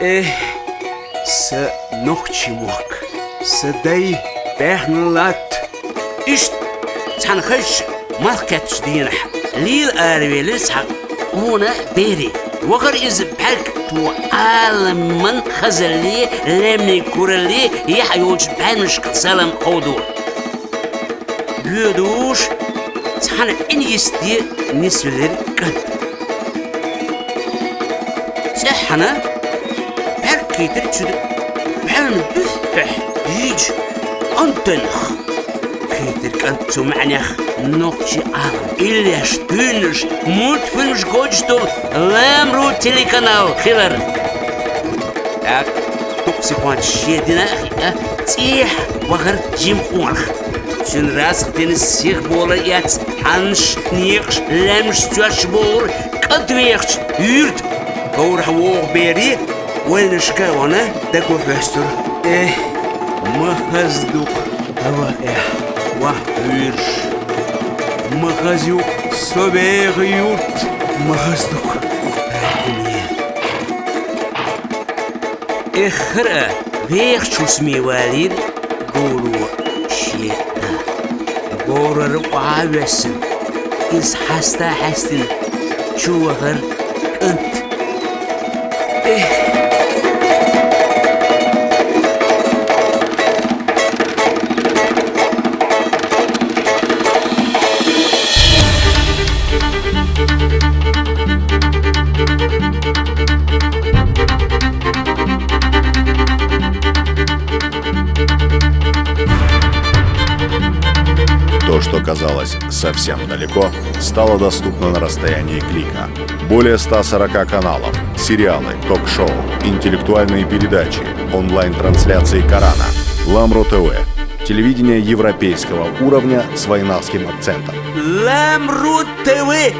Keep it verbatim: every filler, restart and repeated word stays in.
Эх, са нохчий мохк, са дай баьхна латт. Иштта цхьана хазача малх кхеттача дийнахьа лела аравелира цхьа къона берий. Вахара иза бӀарг тохаш, Ӏаламан хазалле, лаьмнийн куралле яхь йолча бӀаьрмашка салам ховдо. Боьдуш, цхьана Ӏин йисте нисвелира кӀант. ЦӀеххьана бӀарг кхийтира цуьнан бӀаьвнан буьххьехь йиджа антеннах. Кхийтира кӀант цу маьӀнех нохчий Ӏалам. Иллеш, туьйранаш, мультфильмаш гойтуш долу Ламру телеканал хилар. ТӀаккха дукха сихонца шен дина а хиъна, цӀехьа вахара жима къонах. Цуьнан рацкъа дина сиха болар эцна, хьаннаш, некъаш, лаьмнаш соьцуш богӀура кӀант вехачу юьрта. Говрахь вогӀу берий вайнашка а вахана дагахь хьоьстура. Эх, ма хаза ду-кх, ава, эх, ваха Ӏуьйраш. Ма хаза ю-кх со веха юрт, ма хаза ду-кх. Эххар а вехачу хӀусаме валийра говро шен да. Говрара охьа а воьссина, иза хьаста а хьаьстина, чу вахара кӀант. Эх! То, что казалось совсем далеко, стало доступно на расстоянии клика. Более ста сорока каналов, сериалы, ток-шоу, интеллектуальные передачи, онлайн-трансляции Корана. Ламру ТВ. Телевидение европейского уровня с вайнахским акцентом. Ламру ТВ.